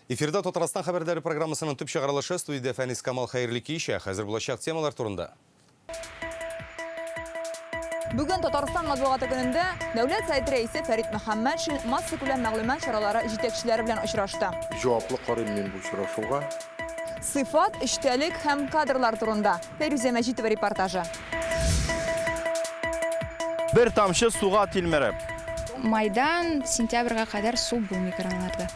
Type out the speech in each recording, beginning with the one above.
Эфирда Татарстан хәбәрләре программасының төп чыгарылышы студиядә Фәнис Камал хәерле кич. Ә хәзер булачак темалар турында. Бүген Татарстан матбугаты көнендә Дәүләт Советы рәисе Фәрит Мөхәммәтшин массакүләм мәгълүмат чаралары җитәкчеләре белән очрашты. Җаваплы карыйм мин бу очрашуга. Сыйфат, эчтәлек һәм кадрлар турында Фәйрүзә Мәҗитова репортажы. Бер тамчы суга тилмереп. Майдан сентябрьгә кадәр су булмый краннарда.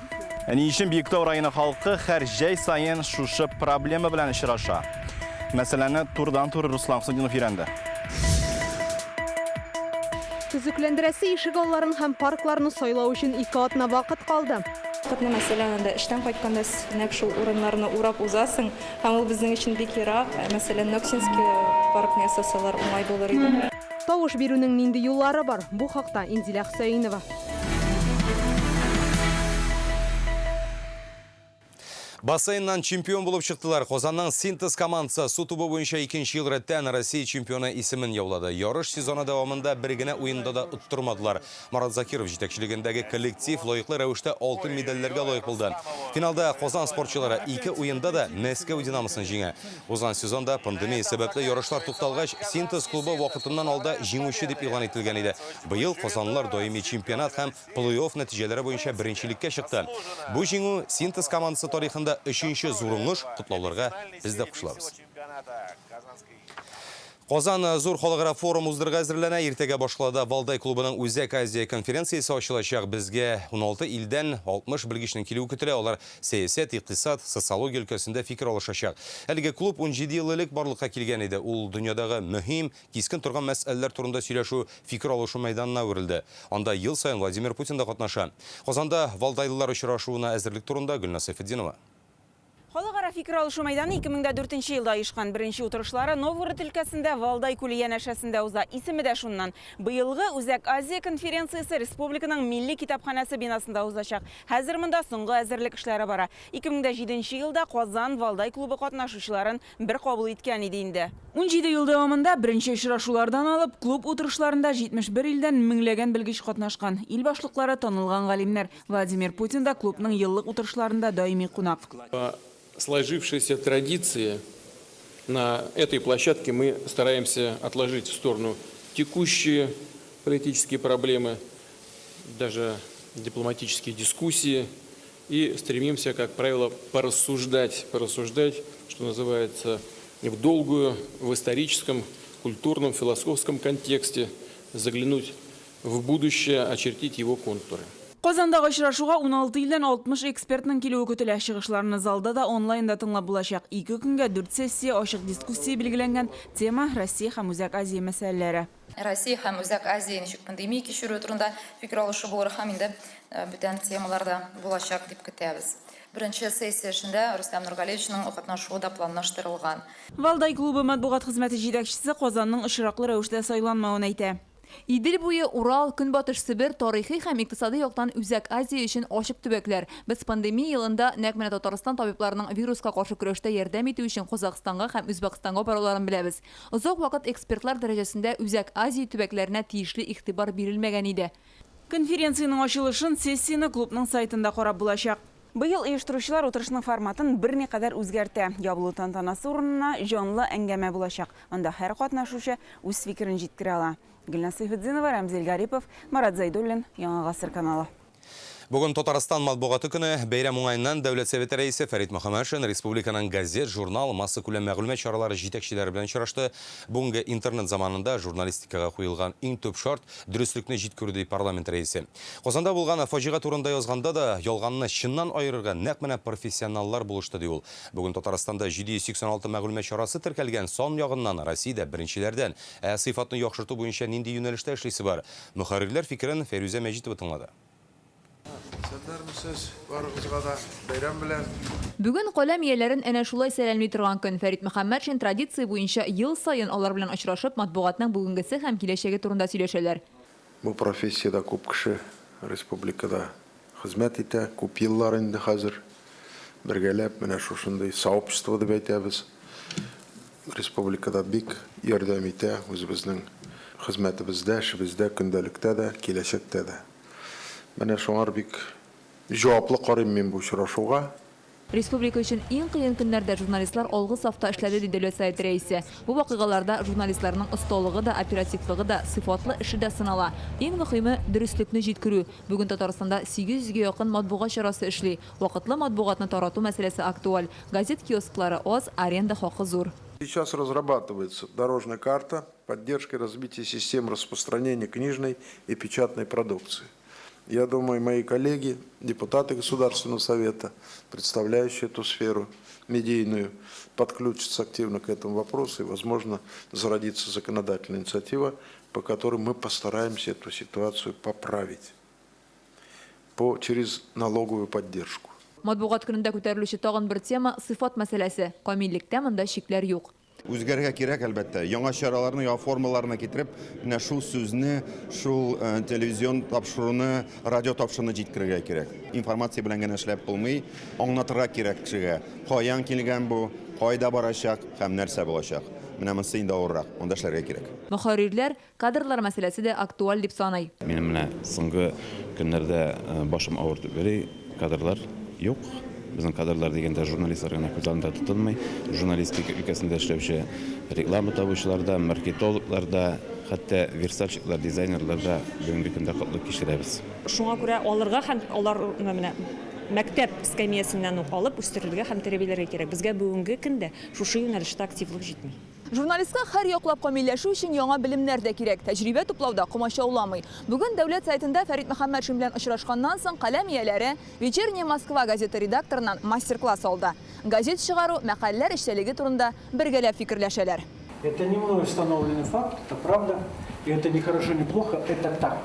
Ә ни өчен Биектау районы халкы һәр җәй саен шушы проблема белән очраша? Мәсьәләне турыдан-туры Руслан Хөснетдинов өйрәнде. Төзекләндерәсе ишегалларын һәм паркларны сайлау өчен ике атна вакыт калды. Вакытны, мәсәлән, анда эштән кайтканда нәкъ шул урыннарны урап узасың, һәм ул безнең өчен бик ерак. Мәсәлән, Ноксинский паркны ясасалар, уңай булыр иде. Тавыш бирүнең нинди юллары бар? Бу хакта Инзилә Хөсәенова. Бассейннан чемпион булып чыктылар. Казанның Синтез командасы су тубы буенча икенче ел рәттән Россия чемпионы исемен яулады. Ярыш сезоны дәвамында бер генә уенда да оттырмадылар. Марат Закиров җитәкчелегендәге коллектив лаеклы рәвештә алтын медальләргә лаек булды. Финалда Казан спортчылары ике уенда да Мәскәү Динамосын җиңә. Узган сезонда пандемия сәбәпле ярышлар тукталгач, Синтез клубы вакытыннан алда җиңүче дип игълан ителгән иде. Быел казанлылар даими чемпионат һәм Плей-офф нәтиҗәләре буенча беренчелеккә чыкты. Бу җиңү Синтез командасы тарихында өченче зур уңыш, котлауларга без дә кушылабыз. Казан зур халыкара форум уздырырга әзерләнә. Иртәгә башкалада Валдай клубының Үзәк Азия конференциясе ачылачак. Безгә 16 илдән 60 белгечнең килүе көтелә. Алар сәясәт, икътисад, социология өлкәсендә фикер алышачак. Әлеге клуб 17 ел элек барлыкка килгән иде. Ул дөньядагы мөһим, Кискен торган мәсьәләләр турында сөйләшү, фикер алышу мәйданына әверелде. Анда ел саен Владимир Путин да катнаша. Казанда валдайлылар очрашуына әзерлек турында Гөлназ Сәйфетдинова. Халыкара фикер алышу мәйданы 2004 нче елда оешкан. Беренче утырышлары Новгород өлкәсендә Валдай күле янәшәсендә уза. Исеме дә шуннан. Быелгы Үзәк Азия конференциясе республиканың Милли китапханәсе бинасында узачак. Хәзер монда соңгы әзерлек эшләре бара. 2007 нче елда Казан Валдай клубы катнашучыларын Бер кабул иткән иде инде. 17 ел дәвамында, беренче очрашулардан алып, клуб утырышларында 71 илдән меңләгән белгеч катнашкан. Ил башлыклары, танылган галимнәр. Владимир Путин да клубның еллык утырышларында даими кунак. По сложившейся традиции на этой площадке мы стараемся отложить в сторону текущие политические проблемы, даже дипломатические дискуссии и стремимся, как правило, порассуждать, порассуждать, что называется, в долгую, в историческом, культурном, философском контексте, заглянуть в будущее, очертить его контуры. Казандагы очрашуга 16 илдән 60 экспертның килүе көтелә. Чыгышларны залда да, онлайн да тыңлап булачак. Ике көнгә дүрт сессия, ачык дискуссия билгеләнгән. Тема, Россия һәм Үзәк Азия мәсьәләләре. Россия һәм Үзәк Азия ничек пандемия кичерүе турында фикер алышу булыр һәм инде бүтән темалар да булачак дип көтәбез. Беренче сессия эшендә Рөстәм Нургалиевичның катнашуы да планлаштырылган. Валдай клубы матбугат хезмәте җитәкчесе Казанның очраклы рәвештә сайланмавын әйтә. Идел буе, Урал, Көнбатыш Себер, тарихи һәм икътисади яктан Үзәк Азия өчен ачык төбәкләр. Без пандемия елында нәкъ менә Татарстан табибларының вируска каршы көрәштә ярдәм итү өчен Казахстанга һәм Үзбәкстанга баруларын беләбез. Озак вакыт экспертлар дәрәҗәсендә Үзәк Азия төбәкләренә тиешле игътибар бирелмәгән иде. Конференциянең ачылышын, сессияне клубның сайтында карап булачак. Быел оештыручылар утырышның форматын берникадәр үзгәртә. Ябылу тантанасы урынына җанлы әңгәмә булачак. Анда һәр катнашучы үз фикерен җиткерә ала. Гөлназ Сәйфетдинова, Рәмзил Гарипов, Марат Зәйдуллин, Яңа Гасыр каналы. Бүген Татарстан матбугаты көне. Бәйрәм уңаеннан Дәүләт Советы Рәисе Фәрит Мөхәммәтшин республиканың газет, журнал, массакүләм мәгълүмат чаралары җитәкчеләре белән очрашты. Бүгенге интернет заманында журналистикага куелган иң төп шарт, дөреслекне җиткерү, ди парламент рәисе. Казанда булган фаҗига турында язганда да, ялганны чыннан аерырга нәкъ менә профессионаллар булышты, ди ул. Бүген Татарстанда 786 мәгълүмат чарасы теркәлгән, сан ягыннан Россиядә беренчеләрдән. Ә сыйфатны яхшырту буенча нинди юнәлештә эшлисе бар? Мөхәррирләр фикерен Фәйрүзә Мәҗитова тыңлады. Исәннәрмесез, барыгызга да бәйрәм белән! Бүген каләм ияләрен әнә шулай сәламли торган көн. Фәрит Мөхәммәтшин традиция буенча ел саен алар белән очрашып, матбугатның бүгенгесе һәм киләчәге турында сөйләшәләр. Бу профессиядә күп кеше республикада хезмәт итә, күп еллар инде хәзер. Бергәләп менә шушындый сообщество дип әйтәбез. Республикада бик ярдәм итә үзебезнең хезмәтебездә, эшебездә, көндәлектә дә, киләчәктә дә. Менә шуңар бик Җаваплы карыйм мин бу очрашуга. Республика өчен иң кыен көннәрдә журналистлар алгы сафта эшләде, ди Дәүләт Советы рәисе. Бу вакыйгаларда журналистларның осталыгы да, оперативлыгы да, сыйфатлы эше дә сынала. Иң мөхиме, дөреслекне җиткерү. Бүген Татарстанда 800 гә якын матбугат чарасы эшли. Вакытлы матбугатны тарату мәсьәләсе актуаль. Газет киосклары аз, аренда хакы зур. Сейчас разрабатывается дорожная карта поддержки развития систем распространения книжной и печатной продукции. Я думаю, мои коллеги, депутаты Государственного совета, представляющие эту сферу медийную, подключатся активно к этому вопросу и, возможно, зародится законодательная инициатива, по которой мы постараемся эту ситуацию поправить через налоговую поддержку. Матбугат көнендә күтәрелүче тагын бер тема, сыйфат мәсьәләсе. Камиллеккә монда чикләр юк. Үзгәрергә кирәк, әлбәттә. Яңа чараларны, яңа формаларны китереп, менә шул сүзне, шул телевизион тапшыруны, радио тапшыруны җиткерергә кирәк. Информация белән генә эшләп булмый, аңлатырга кирәк кешегә. Каян килгән бу, кайда барачак һәм нәрсә булачак. Менә монысы инде авыррак, монда эшләргә кирәк. Мөхәррирләр кадрлар мәсьәләсе дә актуаль дип саный. Минем менә соңгы көннәрдә башым авыртып йөри, кадрлар юк. Безнең кадрлар дигәндә журналистлар гына күз алдында тотылмый. Журналистика өлкәсендә эшләүче реклама табучылар да, маркетологлар да, хәтта верстальщиклар, дизайнерлар да бүгенге көндә кытлык кичерәбез. Шуңа күрә алырга һәм аларны менә мәктәп эскәмиясеннән үк алып үстерергә һәм тәрбияләргә кирәк. Безгә бүгенге көндә шушы юнәлештә активлык җитми. Журналистка һәр яклап камилләшү өчен яңа белемнәр дә кирәк. Тәҗрибә туплау да комачауламый. Бүген Дәүләт Советында Фәрит Мөхәммәтшин белән очрашканнан соң каләм ияләре Вечерняя Москва газеты редакторыннан мастер-класс алды. Газет чыгару, мәкаләләр эчтәлеге турында бергәләп фикерләшәләр. Это не мной установленный факт, это правда, и это не хорошо, не плохо, это так.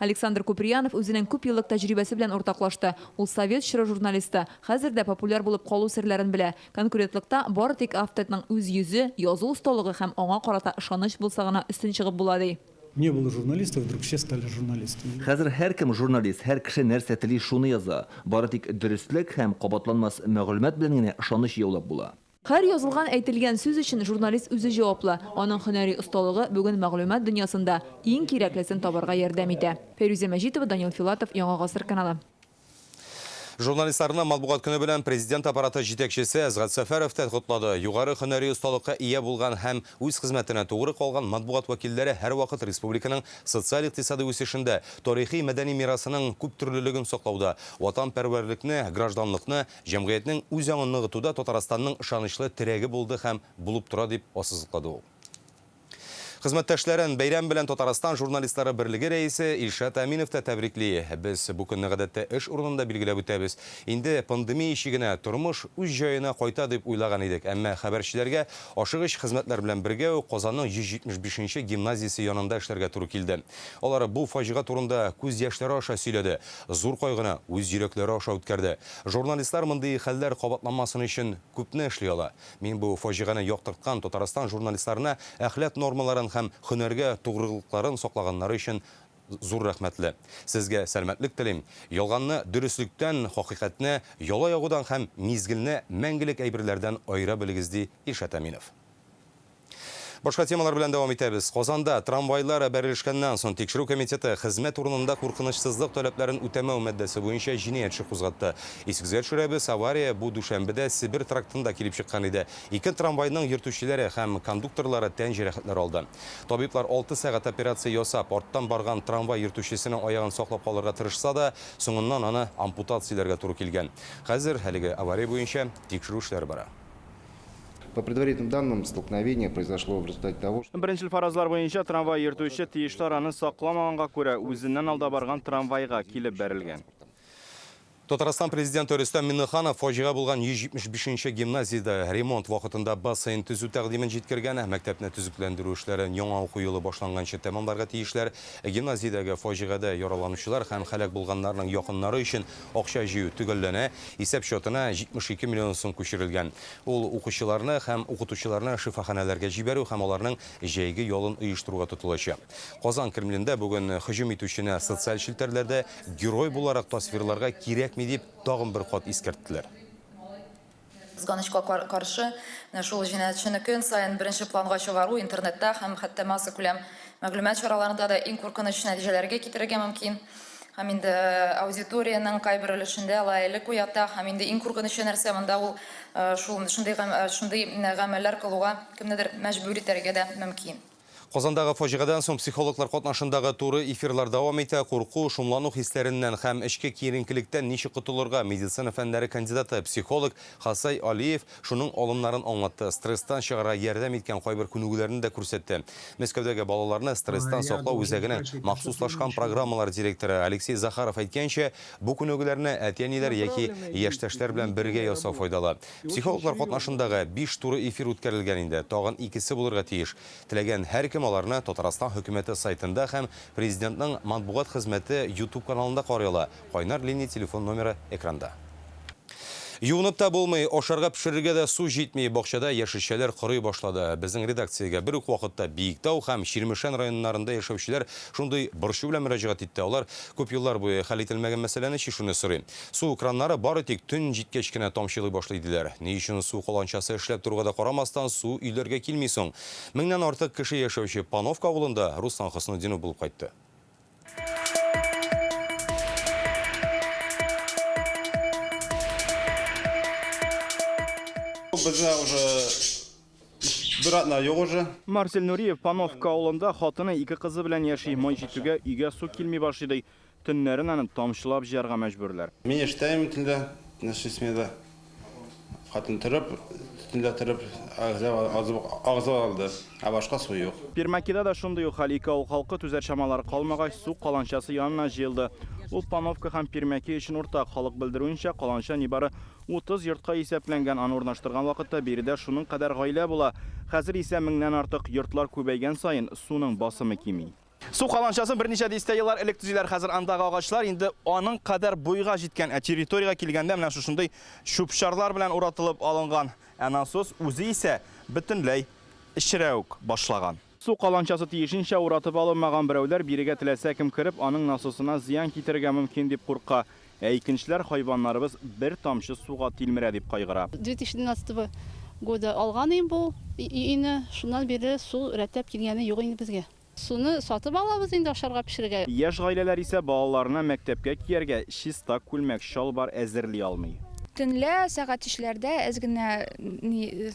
Александр Куприянов үзенең күп еллык тәҗрибәсе белән уртаклашты. Ул совет чоры журналисты, хәзер дә популяр булып калу серләрен белә. Конкурентлыкта бары тик авторның үз йөзе, язу осталыгы һәм аңа карата ышаныч булса гына өстен чыгып була, ди. Не было журналистов, вдруг все стали журналистами. Хәзер һәркем журналист, һәр кеше нәрсә тели, шуны яза. Бары тик дөреслек һәм кабатланмас мәгълүмат белән генә ышаныч яулап була. Һәр язылган, әйтелгән сүз өчен журналист үзе җаваплы. Аның һөнәри осталыгы бүген мәгълүмат дөньясында иң кирәклесен табарга ярдәм итә. Фәйрүзә Мәҗитова, Данил Филатов, Яңа Гасыр каналы. Журналистларны матбугат көне белән президент аппараты җитәкчесе Әсгать Сәфәров та котлады. Югары һөнәри осталыкка ия булган һәм үз хезмәтенә тугры калган матбугат вәкилләре һәрвакыт республиканың социаль-икътисади үсешендә, тарихи-мәдәни мирасының күптөрлелеген саклауда, ватанпәрвәрлекне, гражданлыкны, җәмгыятьнең үзаңын ныгытуда Татарстанның ышанычлы терәге булды һәм булып тора, дип ассызыклады ул. Хезмәттәшләрен бәйрәм белән Татарстан журналистлары берлеге рәисе Илшат Әминов та тәбрикли. Без бу көнне гадәттә эш урынында билгеләп үтәбез. Инде пандемия чигенә, тормыш үз җаена кайта дип уйлаган идек. Әмма хәбәрчеләргә ашыгыч хезмәтләр белән бергә үк Казанның 175 нче гимназиясе янында эшләргә туры килде. Алар бу фаҗига турында күз яшьләре аша сөйләде, зур кайгыны үз йөрәкләре аша үткәрде. Журналистлар мондый хәлләр кабатланмасын өчен күпне эшли ала. Мин бу фаҗигане яктырткан Татарстан журналистларына әхлак нормаларын һәм һөнәргә тугрылыкларын саклаганнары өчен зур рәхмәтле. Сезгә сәламәтлек телим. Ялганны дөреслектән, хакыйкатьне яла ягудан һәм мизгелне мәңгелек әйберләрдән аера белегез, ди Илшат Әминов. Башка темалар белән дәвам итәбез. Казанда трамвайлар бәрелешкәннән соң тикшерү комитеты хезмәт урынында куркынычсызлык таләпләрен үтәмәү маддәсе буенча җинаять эше кузгатты. Исегезгә төшерәбез, авария бу дүшәмбедә Себер трактында килеп чыккан иде. Ике трамвайның йөртүчеләре һәм кондукторлары тән җәрәхәтләре алды. Табиблар 6 сәгать операция ясап, арттан барган трамвай йөртүчесенең аягын саклап калырга тырышса да, соңыннан аны ампутацияләргә туры килгән. Хәзер әлеге авария буенча тикшерү эшләре бара. По предварительным данным, столкновение произошло в результате того, что Беренчел фаразлар буенча, трамвай йөртүче тиешле араны сакламаганга күрә үзеннән алда барган трамвайга килеп бәрелгән. Татарстан президенты Рөстәм Миңнеханов фаҗига булган 175 нче гимназиядә ремонт вакытында бассейн төзү тәкъдимен җиткергән. Мәктәпне төзекләндерү эшләрен яңа уку елы башланганчы тәмамларга тиешләр. Гимназиядәге фаҗигадә яраланучылар һәм һәлак булганнарның якыннары өчен акча җыю төгәлләнә. Исәп счетына 72 миллион сум күчерелгән. Ул укучыларны һәм укытучыларны шифаханәләргә җибәрү һәм аларның җәйге ялын оештыруга тотылачак. Казан Кремлендә бүген һөҗүм итүчене социаль челтәрләрдә герой буларак тасвирларга кирәкми дип тагын бер кат искәрттеләр. Кызганычка каршы, менә шул җинаятьчене көн саен беренче планга чыгару интернетта һәм хәтта массакүләм мәгълүмат чараларында да иң куркыныч нәтиҗәләргә китерергә мөмкин. Һәм инде аудиториянең кайбер өлешендә лаяльлек уята, һәм инде иң куркынычы нәрсә монда ул шул шундый шундый гамәлләр кылуга кемнедер мәҗбүр итәргә дә мөмкин. Казандагы фаҗигадән соң психологлар катнашындагы туры эфирлар дәвам итә. Курку, шомлану хисләреннән һәм эчке киеренкелектән ничек котылырга, медицина фәннәре кандидаты, психолог Хасай Алиев шуның алымнарын аңлатты, стресстан чыгарга ярдәм иткән кайбер күнегүләрне дә күрсәтте. Мәскәүдәге балаларны стресстан саклау үзәгенең махсуслашкан программалар директоры Алексей Захаров әйткәнчә, бу күнегүләрне әти-әниләр яки яшьтәшләр белән бергә ясау файдалы. Психологлар катнашындагы биш туры эфир үткәрелгән инде, тагын икесе булырга тиеш. Теләгән һәркем аларны Татарстан хөкүмәте сайтында һәм Президентның матбугат хезмәте YouTube каналында карый ала. Кайнар линия телефон номеры экранда. Юынып та булмый, ашарга пешерергә дә су җитми, бакчада яшелчәләр корый башлады. Безнең редакциягә бер үк вакытта Биектау һәм Чирмешән районнарында яшәүчеләр шундый борчу белән мөрәҗәгать итте. Алар күп еллар буе хәл ителмәгән мәсьәләне чишүне сорый. Су краннары бары тик төн җиткәч кенә тамчылый башлый, диләр. Ни өчен су каланчасы эшләп торуга да карамастан, су өйләргә килми соң? Меңнән артык кеше яшәүче Пановка авылында Руслан Хөснетдинов булып кайтты. Бездә уже бер атна юк уже. Марсель Нуриев Пановка авылында хатыны, ике кызы белән яши. Май җитүгә өйгә су килми башлый, ди. Төннәрен аны тамчылап җыярга мәҗбүрләр. Мин эштәем төнлә, ночной сменада. Хатын торып, төнлә торып агызып алды, ә башка су юк. Пермякида да шундый ук хәл. Ике авыл халкы түзәр чамалары калмагач, су каланчасы янына җыелды. Ул Пановка һәм Пермяки өчен уртак. Халык белдерүенчә, каланча нибары 30 йортка исәпләнгән. Аны урнаштырган вакытта биредә шуның кадәр гаилә була. Хәзер исә меңнән артык. Йортлар күбәйгән саен, суның басымы кими. Су каланчасын берничә дистә еллар элек төзиләр. Хәзер андагы агачлар инде аның кадәр буйга җиткән. Ә территориягә килгәндә менә шушындый чүп-чарлар белән уратылып алынган. Ә насос үзе исә бөтенләй эчерә үк башлаган. Су каланчасы тиешенчә уратып алынмаган. Берәүләр бирегә теләсә кем кереп, аның насосына зыян китерергә мөмкин дип курка. Ә икенчеләр хайваннарыбыз бер тамчы суга тилмерә дип кайгыра. 2012 года алган идем бу өйне, шуннан бирле су рәтләп килгәне юк инде безгә. Суны сатып алабыз инде ашарга пешерергә. Яшь гаиләләр исә балаларына мәктәпкә кияргә чиста күлмәк, чалбар әзерли алмый. Төнлә сәгать өчләрдә әз генә ни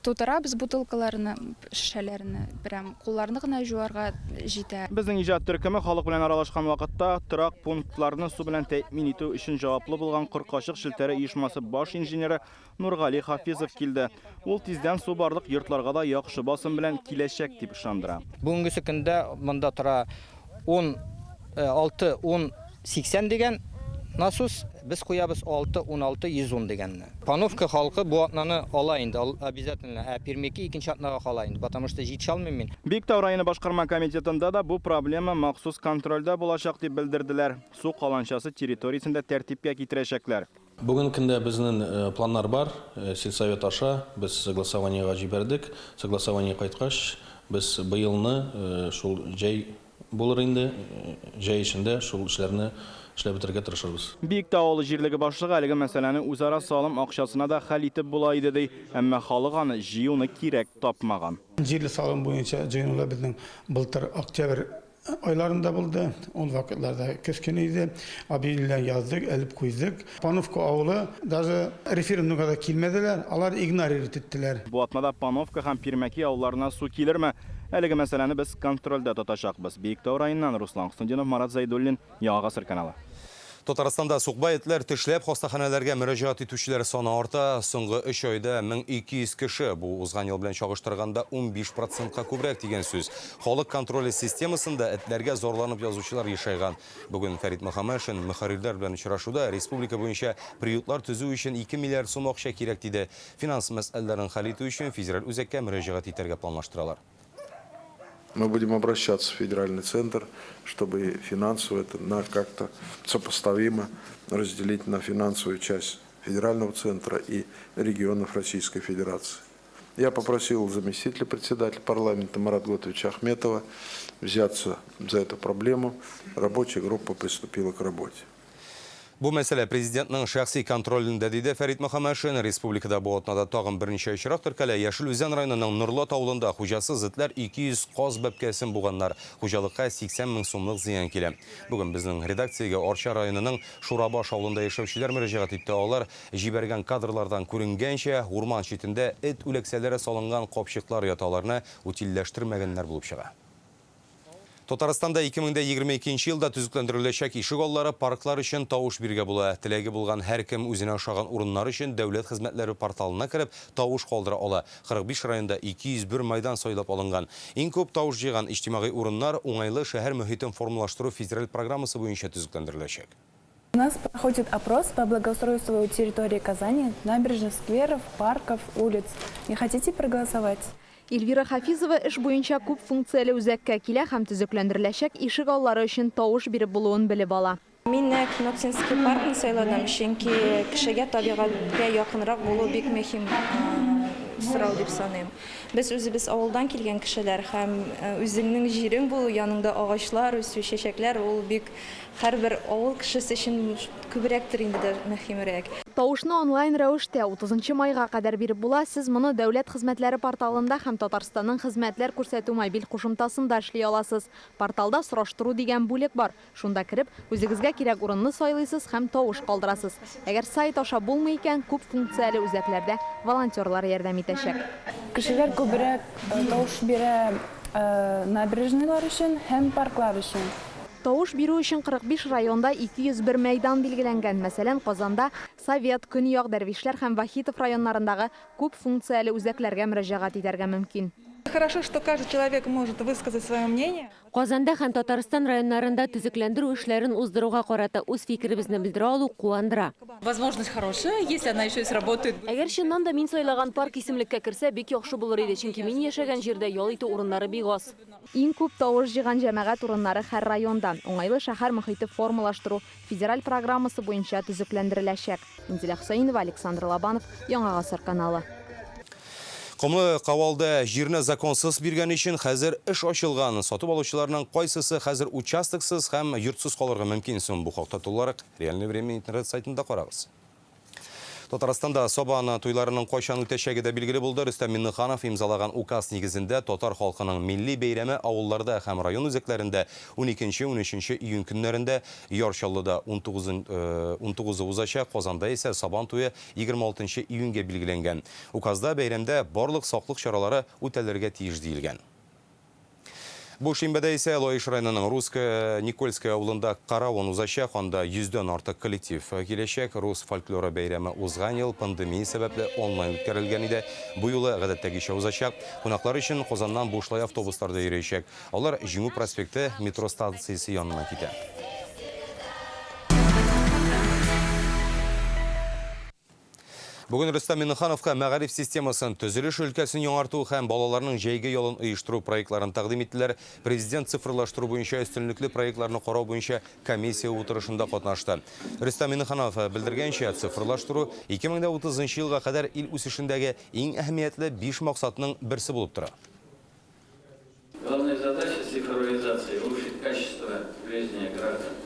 тутырабыз бутылкаларны, шешәләрне, прям кулларны гына җуарга җитә. Безнең иҗат төркеме халык белән аралашкан вакытта торак пунктларны су белән тәэмин итү өчен җаваплы булган Коркачык челтәре оешмасы баш инженеры Нургали Хафизов килде. Ул тиздән су барлык йортларга да яхшы басым белән киләчәк дип ышандыра. Бүгенгесе көндә монда тора 16, 10, 80 дигән насос, без куябыз 6, 16, 110 дигәнне. Пановка халкы бу атнаны ала инде, обязательно, ә Пермяки икенче атнага кала инде, потому что җитешә алмыйм мин. Биектау районы башкарма комитетында да бу проблема махсус контрольдә булачак дип белдерделәр. Су каланчасы территориясен дә тәртипкә китерәчәкләр. Бүгенге көндә безнең планнар бар, сельсовет аша без согласованиега җибәрдек. Согласование кайткач, без быелны шул җәй булыр инде, җәй эчендә шул эшләрне эшләп бетерергә тырышырбыз. Биектау авылы җирлеге башлыгы әлеге мәсьәләне үзара салым акчасына да хәл итеп була иде, ди. Әмма халык аны җыюны кирәк тапмаган. Җирле салым буенча җыенулар безнең былтыр октябрь Айларында булды. Ул вакытларда көз көне иде. Объявление яздык, элеп куйдык. Пановка авылы даже референдумга да килмәделәр, алар игнорировать иттеләр. Бу атнада Пановка һәм Пирмәки авылларына су килерме? Әлеге мәсьәләне без контрольдә тотачакбыз. Биектау районыннан Руслан Хөснетдинов, Марат Зәйдуллин, Яңа гасыр каналы. Татарстанда сукбай этләр тешләп хастаханәләргә мөрәҗәгать итүчеләр саны арта. Соңгы өч айда 1200 кеше, бу узган ел белән чагыштырганда 15 процентка күбрәк дигән сүз. Халык контроле системасында этләргә зарланып язучылар ешайган. Бүген Фәрит Мөхәммәтшин мөхәррирләр белән очрашуда республика буенча приютлар төзү өчен 2 миллиард сум акча кирәк диде. Финанс мәсьәләләрен хәл итү өчен федераль үзәккә мөрәҗәгать итәргә планлаштыралар. Мы будем обращаться в федеральный центр, чтобы финансово это на как-то сопоставимо разделить на финансовую часть федерального центра и регионов Российской Федерации. Я попросил заместителя председателя парламента Марата Готовича Ахметова взяться за эту проблему. Рабочая группа приступила к работе. Бу мәсьәлә президентның шәхси контролендә, диде Фәрит Мөхәммәтшин. Республикада бу атнада тагын берничә очрак теркәлә. Яшел Үзән районының Норлат авылында хуҗасыз этләр 200 каз бәбкәсен буганнар. Хуҗалыкка 80 мең сумлык зыян килә. Бүген безнең редакциягә Арча районының Шурабаш авылында яшәүчеләр мөрәҗәгать итте. Алар җибәргән кадрлардан күренгәнчә, урман читендә эт үләксәләре салынган капчыклар ята, аларны утильләштермәгәннәр булып чыга. Татарстанда 2022 елда төзекләндереләчәк ишек аллары, парклар өчен тавыш бирергә була. Теләге булган һәркем үзенә ошаган урыннар өчен дәүләт хезмәтләре порталына кереп, тавыш калдыра ала. 45 районда 201 майдан сайлап алынган. Иң күп тавыш җыйган иҗтимагый урыннар Уңайлы шәһәр мөһитен формалаштыру федераль программасы буенча төзекләндереләчәк. У нас проходит опрос по благоустройству территории Казани, набережных, скверов, парков, улиц. Не хотите проголосовать? Эльвира Хафизова эш буенча күп функцияле үзәккә килә һәм төзекләндереләчәк ишек аллары өчен тавыш биреп булуын белеп ала. Мин нәкъ Ноксинский паркны сайладым, чөнки кешегә табигатькә якынрак булу бик мөһим сорау дип саныйм. Без үзебез авылдан килгән кешеләр һәм үзеңнең җирең булу, яныңда агачлар үсү, чәчәкләр, ул бик һәрбер авыл кешесе өчен күбрәктер инде дә мөһимрәк. Тавышны онлайн рәвештә 30 майга кадәр биреп була. Сез моны дәүләт хезмәтләре порталында һәм Татарстанның хезмәтләр күрсәтү мобиль кушымтасында эшли аласыз. Порталда сораштыру дигән бүлек бар. Шунда кереп, үзегезгә кирәк урынны сайлыйсыз һәм тавыш калдырасыз. Әгәр сайт аша булмый икән, күп функцияле үзәкләрдә волонтерлар ярдәм итәчәк. Кешеләр күбрәк тавыш бирә набережныйлар өчен һәм парклар өчен. Тавыш бирү өчен 45 районда 201 мәйдан билгеләнгән. Мәсәлән, Казанда Совет, Көньяк Дәрвишләр һәм Вахитов районнарындагы күп функцияле үзәкләргә мөрәҗәгать итәргә мөмкин. Хорошо, что каждый человек может высказать свое мнение. Казанда һәм Татарстан районнарында төзекләндерү эшләрен уздыруга карата үз фикеребезне белдерә алу куандыра. Возможность хорошая, если она еще и сработает. Әгәр чыннан да мин сайлаган парк исемлеккә керсә, бик яхшы булыр иде, чөнки мин яшәгән җирдә ял итү урыннары бик аз. Иң күп тавыш җыйган җәмәгать урыннары һәр районда Уңайлы шәһәр мохите формалаштыру федераль программасы буенча төзекләндереләчәк. Инзилә Хөсәенова, Александр Лобанов, Яңа Гасыр каналы. Комлы Кавалда җирне законсыз биргән өчен хәзер эш ачылган. Сатып алучыларның кайсысы хәзер участоксыз һәм йортсыз калырга мөмкин соң? Бу хакта тулырак Реальное время интернет сайтында карагыз. Татарстанда Сабан туйларының кайчан үтәчәге дә билгеле булды. Рөстәм Миңнеханов имзалаган указ нигезендә татар халкының милли бәйрәме авылларда һәм район үзәкләрендә 12-13 июнь көннәрендә, Яр Чаллыда 19-ы узачак, Казанда исә Сабан туе 26 июньгә билгеләнгән. Указда бәйрәмдә барлык саклык чаралары үтәлергә тиеш диелгән. Бу шимбәдә исә Лаеш районының Русская Никольская авылында Каравон узачак, анда 100дән артык коллектив киләчәк. Рус фольклоры бәйрәме узган ел пандемия сәбәпле онлайн үткәрелгән иде. Бу юлы гадәттәгечә узачак. Кунаклар өчен Казаннан бушлай автобуслар да йөриячәк. Алар Җиңү проспекты метро станциясе янына китә. Бүген Рөстәм Миңнехановка мәгариф системасын, төзелеш өлкәсен яңарту һәм балаларның җәйге ялын оештыру проектларын тәкъдим иттеләр. Президент цифрлаштыру буенча өстенлекле проектларны карау буенча комиссия утырышында катнашты. Рөстәм Миңнеханов белдергәнчә, цифрлаштыру 2030 елга кадәр ил үсешендәге иң әһәмиятле 5 максатның берсе булып тора. Главная задача цифровизации – улучшить качество жизни граждан,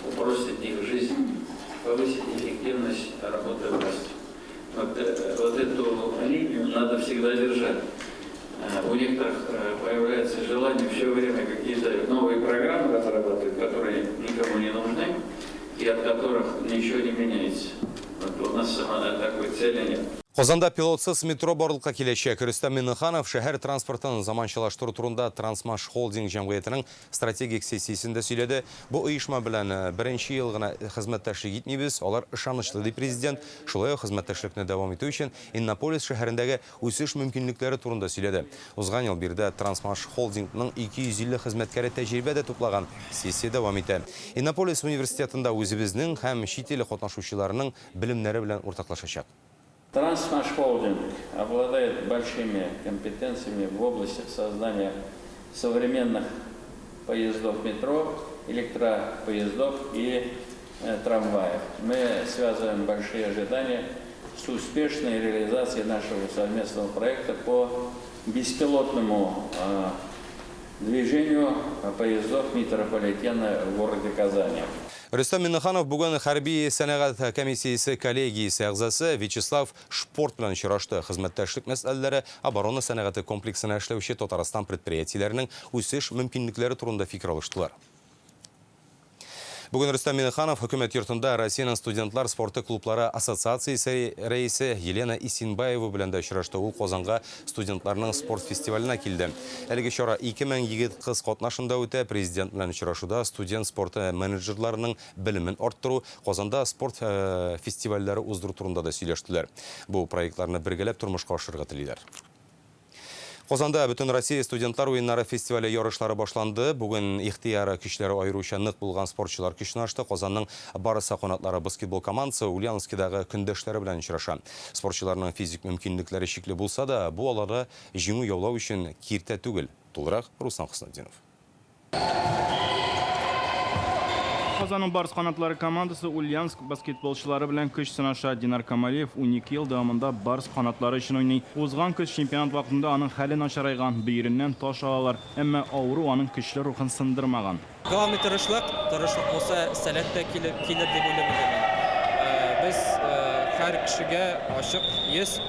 упростить их жизнь, повысить эффективность работы власти. Вот эту линию надо всегда держать. У некоторых появляется желание все время какие-то новые программы разрабатывать, которые никому не нужны и от которых ничего не меняется. Вот у нас такой цели нет. Казанда пилотсыз метро барлыкка киләчәк. Рөстәм Миңнеханов шәһәр транспортын заманчалаштыру турында Трансмаш холдинг җәмгыятенең стратегик сессиясендә сөйләде. Бу оешма белән беренче ел гына хезмәттәшлек итмибез, алар ышанычлы, ди президент. Шулай ук хезмәттәшлекне дәвам итү өчен Иннополис шәһәрендәге үсеш мөмкинлекләре турында сөйләде. Узган ел биредә Трансмаш холдингның 250 хезмәткәре тәҗрибә дә туплаган. Сессия дәвам итә. Иннополис университетында үзебезнең һәм чит ил катнашучыларының белемнәре белән уртаклашачак. Трансмаш холдинг обладает большими компетенциями в области создания современных поездов метро, электропоездов и трамваев. Мы связываем большие ожидания с успешной реализацией нашего совместного проекта по беспилотному движению поездов метрополитена в городе Казани. Рөстәм Миңнеханов бүген хәрби сәнәгать комиссиясе коллегиясе әгъзасы Вячеслав Шпорт белән очрашты. Хезмәттәшлек мәсьәләләре, оборона сәнәгате комплексына эшләүче Татарстан предприятиеләренең үсеш мөмкинлекләре турында фикер алыштылар. Бүген Рөстәм Миңнеханов Хөкүмәт йортында Россиянең студентлар спорты клублары ассоциациясе рәисе Елена Исинбаева белән дә очрашты. Ул Казанга студентларның спорт фестиваленә килде. Әлеге чара 2000 егет-кыз катнашында үтә. Президент белән очрашуда студент спорты менеджерларының белемен арттыру, Казанда спорт фестивальләре уздыру турында да сөйләштеләр. Бу проектларны бергәләп тормышка ашырырга телиләр. Казанда Бөтенроссия студентлар уеннары фестивале ярышлары башланды. Бүген ихтыяр көчләре аеруча нык булган спортчылар көч сынашты. Казанның Барса канатлары баскетбол командасы Ульяновскидагы көндәшләре белән очраша. Спортчыларның физик мөмкинлекләре чикле булса да, бу аларга җиңү яулау өчен киртә түгел. Тулырак Руслан Хөснетдинов. Казанның Барс канатлары командасы Ульяновск баскетболчылары белән көч сынаша. Динар Камалиев 12 ел дәвамында Барс канатлары өчен уйный. Узган көз чемпионат вакытында аның хәле начарайган, бөереннән таш алалар. Әмма авыру аның көчле рухын сындырмаган. Главный тырышлык, тырышлык булса, сәләт тә килер, килер дип уйлыйм инде мин. Без һәр кешегә ачык йөз,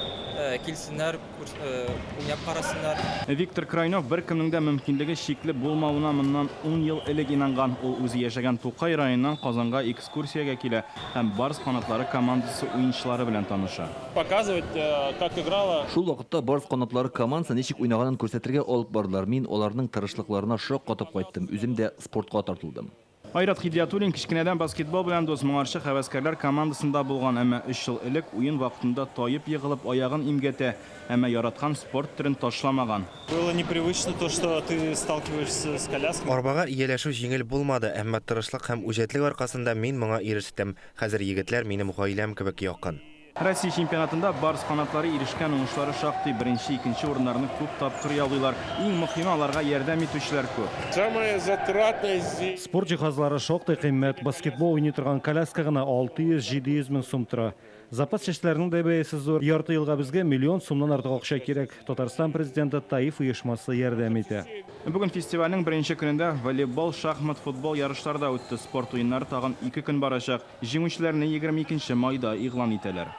килсеннәр, Уйнап карасыннар. Виктор Крайнов беркемнең дә мөмкинлеге чикле булмавына моннан ун ел элек инанган. Ул үзе яшәгән Тукай районыннан Казанга экскурсиягә килә һәм Барс канатлары командасы уенчылары белән таныша. Показывать, как играла. Шул вакытта Барс канатлары командасы ничек уйнаганын күрсәтергә алып бардылар. Мин аларның тырышлыкларына шаккатып кайттым, үзем дә спортка тартылдым. Айрат Хидиятуллин кечкенәдән баскетбол белән дус, моңарчы һәвәскәрләр командасында булган, әмма өч ел элек уен вакытында таеп егылып аягын имгәтә, әмма яраткан спорт төрен ташламаган. Было непривычно то, что ты сталкиваешься с коляской. Арбага ияләшү җиңел булмады, әмма тырышлык һәм үҗәтлек аркасында мин моңа ирештем. Хәзер егетләр минем гаиләм кебек якын. Россия чемпионатында Барс канатлары ирешкән уңышлары шактый. Беренче, икенче урыннарны күп тапкыр яулыйлар. Иң мөхиме, аларга ярдәм итүчеләр күп. Самое затратное здесь. Спорт җиһазлары шактый кыйммәт. Баскетбол уйный торган коляска гына 600-700 мең сум тора. Запас частьләрнең дә бәясе зур. Ярты елга безгә миллион сумнан артык акча кирәк. Татарстан Президенты, ТАИФ оешмасы ярдәм итә. Бүген фестивальнең беренче көнендә волейбол, шахмат, футбол ярышлары да үтте. Спорт уеннары тагын ике көн барачак. Җиңүчеләрне 22 майда игълан итәләр.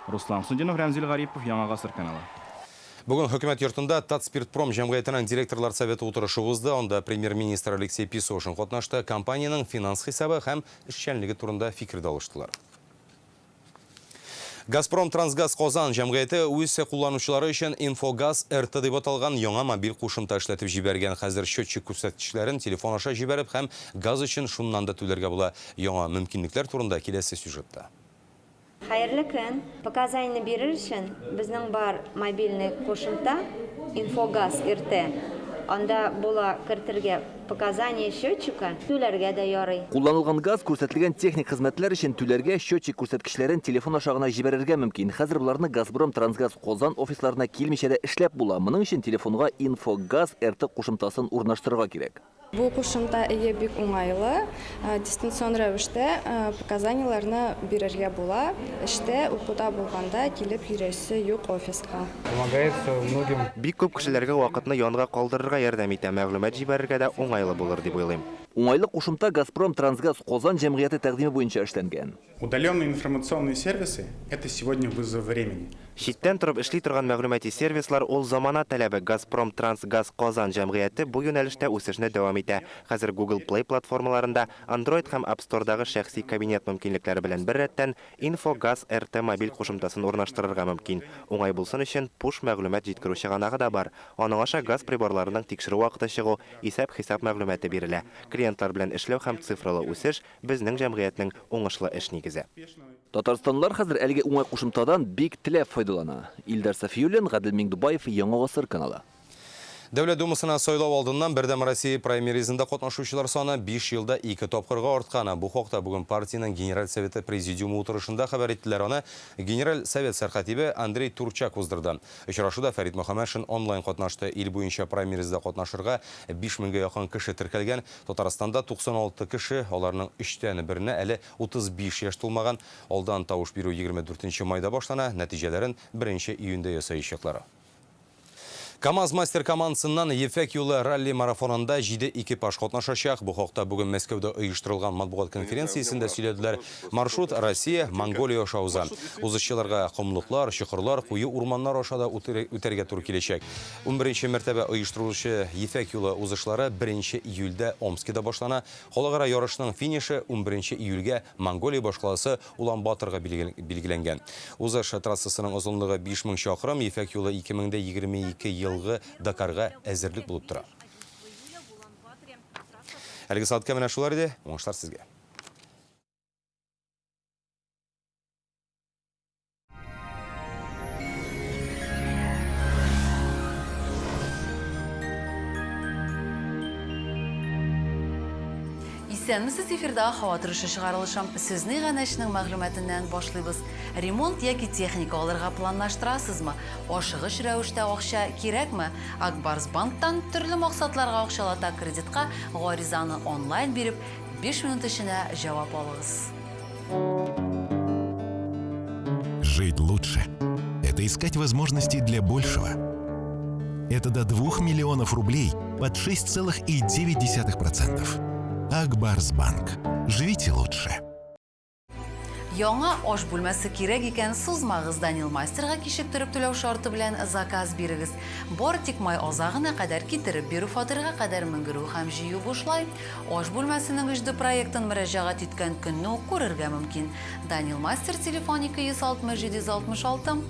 Руслан Хөснетдинов, Рәмзил Гарипов, Яңа Гасыр каналы. Бүген Хөкүмәт йортында Татспиртпром җәмгыятенең директорлар советы утырышы узды. Анда премьер-министр Алексей Песошин катнашты. Компаниянең финанс хисабы һәм эшчәнлеге турында фикер дә алыштылар. Газпром Трансгаз Казан җәмгыяте үз кулланучылары өчен Инфогаз РТ дип аталган яңа мобиль кушымта эшләтеп җибәргән. Хәзер счетчик күрсәткечләрен телефон аша җибәреп һәм газ өчен шуннан да түләргә була. Яңа мөмкинлекләр турында киләсе сюжетта. Хәерле көн! Показанияне бирер өчен безнең бар мобильный кушымта Инфогаз РТ. Анда була кертергә показания счетчика, түләргә дә ярый. Кулланылган газ, күрсәтелгән техник хезмәтләр өчен түләргә, счетчик күрсәткечләрен телефон аша гына җибәрергә мөмкин. Хәзер боларны Газпром трансгаз Казан офисларына килмичә дә эшләп була. Моның өчен телефонга Инфогаз РТ кушымтасын урнаштырырга кирәк. Бу кушымта әйе бик уңайлы. Дистанцион рәвештә показаниеләрне бирергә була. Эштә, укуда булганда килеп йөрәсе юк офиска. Помогает многим. Бик күп кешеләргә вакытны янга калдырырга ярдәм итә, мәгълүмат җибәрергә дә уңайлы булыр дип уйлыйм. Уңайлы кушымта Газпром трансгаз Казан җәмгыяте тәкъдиме буенча эшләнгән. Удаленные информационные сервисы, это сегодня вызов времени. Читтән торып эшли торган мәгълүмати сервислар, ул замана таләбе. Газпром трансгаз Казан җәмгыяте бу юнәлештә үсешне дәвам итә. Хәзер Google Play платформаларында, Android һәм App Store'дагы шәхси кабинет мөмкинлекләре белән беррәттән, Инфогаз РТ мобиль кушымтасын урнаштырырга мөмкин. Уңай булсын өчен, push мәгълүмат җиткерү чыганагы да бар. Аның аша газ приборларының тикшерү вакыты чыгу, исәп-хисап мәгълүматы бирелә. Клиентлар белән эшләү һәм цифралы үсеш, безнең җәмгыятьнең уңышлы эш нигезе. Татарстанлылар хәзер әлеге уңай кушымтадан бик теләп файдалана. Илдар Сафиуллин, Гадел Миңдубаев, Яңа Гасыр каналы. Дәүләт Думасына сайлау алдыннан Бердәм Россия праймеризында катнашучылар саны 5 елда 2 тапкырга арткан. Бу хакта бүген партиянең Генераль Советы президиумы утырышында хәбәр иттеләр. Аны Генераль Совет сәркатибе Андрей Турчак уздырды. Очрашуда Фәрит Мөхәммәтшин онлайн катнашты. Ил буенча праймеризда катнашырга 5 меңгә якын кеше теркәлгән. Татарстанда 96 кеше, аларның өчтән беренә әле 35 яшь тулмаган. Алдан тавыш бирү 24 майда башлана, нәтиҗәләрен 1 июньдә ясаячаклар. КАМАЗ-мастер командасыннан Ефәк юлы ралли-марафонында җиде экипаж катнашачак. Бу хакта бүген Мәскәүдә оештырылган матбугат конференциясендә сөйләделәр. Маршрут Россия, Монголия аша уза. Узышчыларга комлыклар, чокырлар, куе урманнар аша да үтәргә туры киләчәк. Унберенче мәртәбә оештырылучы Ефәк юлы узышлары беренче июльдә Омскида башлана. Халыкара ярышның финишы унберенче июльгә Монголия башкаласы Улан-Баторга билгеләнгән. Узыш трассасының озынлыгы 5000 чакрым, Ефәк юлы 2022 елгы Дакарга әзерлек булып тора. Әлеге сәгатькә менә шулар иде. Уңышлар сезгә! Исәнмесез, эфирда һава торышы чыгарылышы. Сүзне иганәченең мәгълүматыннан башлыйбыз. Ремонт яки техника алырга планлаштырасызмы? Ашыгыч рәвештә акча кирәкме? Ак Барс банктан төрле максатларга акчалата кредитка гаризаны онлайн биреп, 5 минут эченә җавап алыгыз. Жить лучше – это искать возможности для большего. Это до 2 миллионов рублей под 6,9%. Акбарс Банк. Живите лучше. Яңа аш бүлмәсе кирәк икән, сузмагыз, Данил Мастерга кичектереп түләү шарты белән заказ бирегез. Бары тик май азагына кадәр китереп бирү, фатирга кадәр менгерү һәм җыю бушлай. Аш бүлмәсенең 3D проектын мөрәҗәгать иткән көнне үк күрергә мөмкин. Данил Мастер, телефон 260 766.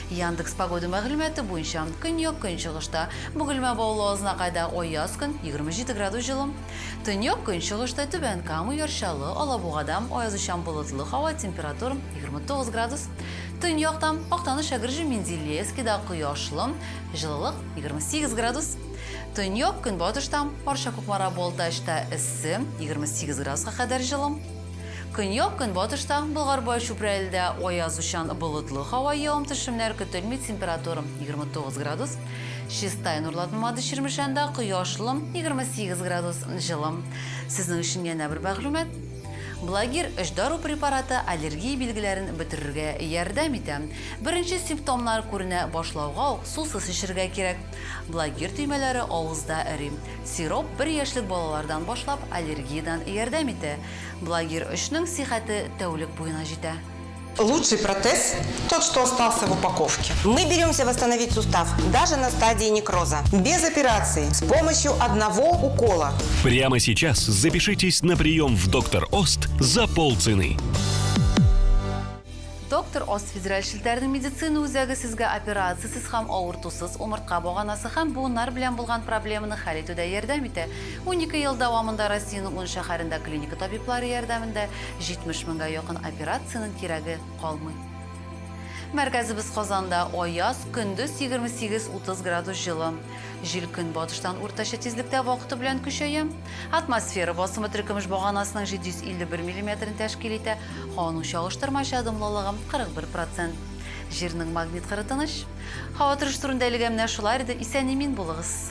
Яндекс Погода мәгълүматы буенча, көньяк-көнчыгышта, Бөгелмә Баулы Азнакайда аяз көн, 27 градус җылы. Төньяк-көнчыгышта, Түбән Кама, Яр Чаллы, Алабугада аязучан болытлы һава, температура 29 градус. Төньякта, Актаныш, Әгерҗе, Менделеевскида кояшлы, җылылык 28 градус. Төньяк көнбатышта, Арча, Кукмара, Балтачта эссе, 28 градуска кадәр җылы. Көньяк көнбатышта, Болгар-Бай, Чүпрәледә аязучан болытлы һава, явым-төшемнәр көтелми, температура 29 градус. Чистай, Нурлат, Мамадыш, Чирмешәндә кояшлы, 28 градус җылы. Сезнең өчен янә бер мәгълүмат. Благир өч дару препараты аллергия билгеләрен бетерергә ярдәм итә. Беренче симптомнар күренә башлауга ук сусыз эчергә кирәк. Благир төймәләре авызда эри. Сироп бер яшьлек балалардан башлап аллергиядән ярдәм итә. Благир өчнең сихәте тәүлек буена җитә. Лучший протез тот, что остался в упаковке. Мы беремся восстановить сустав даже на стадии некроза. Без операции, с помощью одного укола. Прямо сейчас запишитесь на прием в Доктор Ост за полцены. Доктор Ост федераль челтәренең медицина үзәге сезгә операциясез һәм авыртусыз умыртка баганасы һәм буыннар белән булган проблеманы хәл итүдә ярдәм итә. Унике ел дәвамында Россиянең ун шәһәрендә клиника табиблары ярдәмендә 70 меңгә якын операциянең кирәге калмый. Мәркәзебез Казанда аяз, көндез 28-30 градус җылы. Җил көнбатыштан уртача тизлектә вакыты белән көчәя. Атмосфера басымы теркемеш баганасының 751 миллиметрын тәшкил итә, һаваның чагыштырмача дымлылыгы 41 процент. Җирнең магнит кыры тыныч. Һава торышы турында әлегә менә шулар иде. Исән-имин булыгыз!